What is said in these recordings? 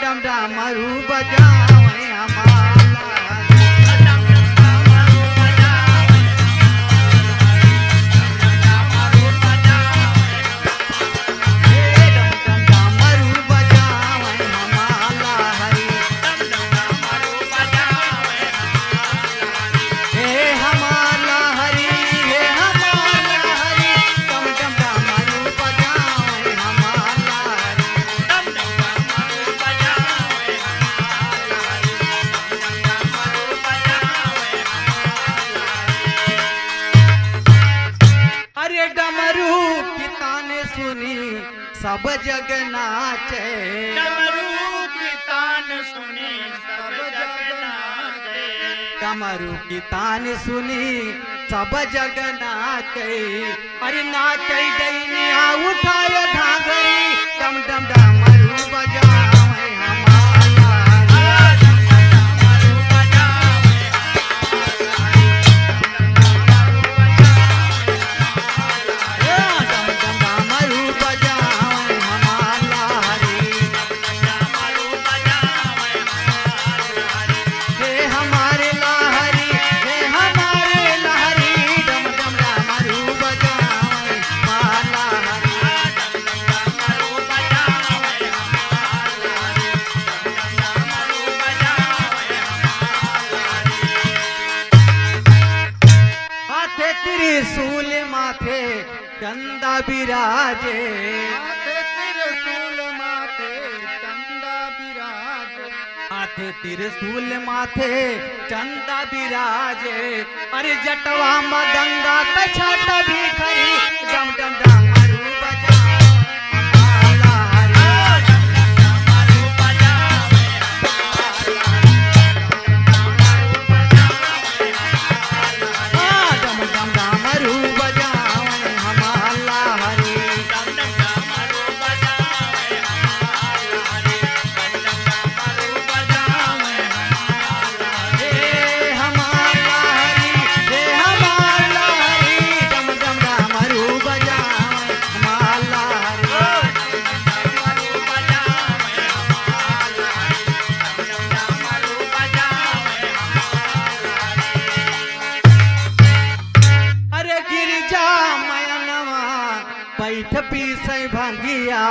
डम डमरू बजावे हमाला। हे डम डम डमरू बजावे हमाला हरि। हे हमाला हरि, हे हमाला हरि, डम डम डमरू बजावे हमाला हरि। अरे डमरू की ताने सुनी सब जग नाचे। डमरू की तान सुनी सब जग नाचे। डमरू की तान सुनी सब जग नाचे। अरे नाचे डैनिया उठाय घाघरी, डम डम डमरू बजावे हमाला हरि। ए डम डम डमरू बजावे हमाला हरि। हे हमारे लहरी, हे हमारे लहरी, डम डम डमरू बजावे हमाला हरि। हाथे त्रिशूल माथे चंदा विराजे। माथे त्रिशूल माथे चंदा विराजे। माथे त्रिशूल माथे चंदा विराजे। अरे जटवा में गंगा कछट भिखरी, डम डम डमरू बजावे हमाला हरि। डम डम डमरू बजावे हमाला हरि। हे हमाला हरि, हे हमाला हरि, डम डम डमरू बजावे हमाला हरि। अरे गिरजा मयनवा बैठ पीसै भंगिया।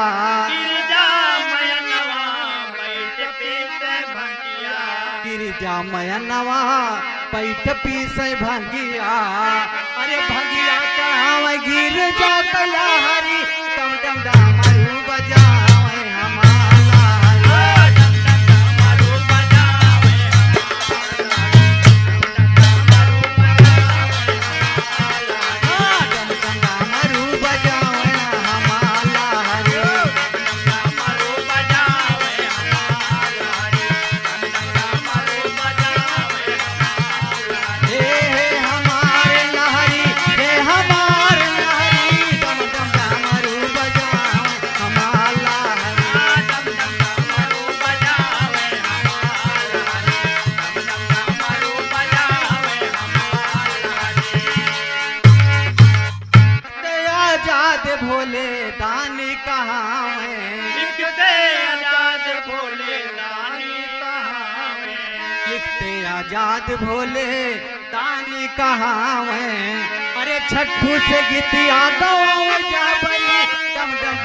गिरजा मयनवा बैठ पीते भंगिया। गिरजा मयनवा बैठ पीसै भंगिया। अरे भंगिया चढ़ावे गिरजा कलहरी, डम डम डमरू बजावे हमाला हरि। डम डम डमरू बजावे हमाला हरि। हे हे हमारे लहरी, हे हमारे लहरी, डम डम डमरू बजावे हमाला हरि। ते आजाद भोले दानी कहाँ है। लिखते आजाद भोले दानी कहाँ में। लिखते आजाद भोले दानी कहाँ है। अरे छठू से गीतिया गवावे जाबरी, डम डम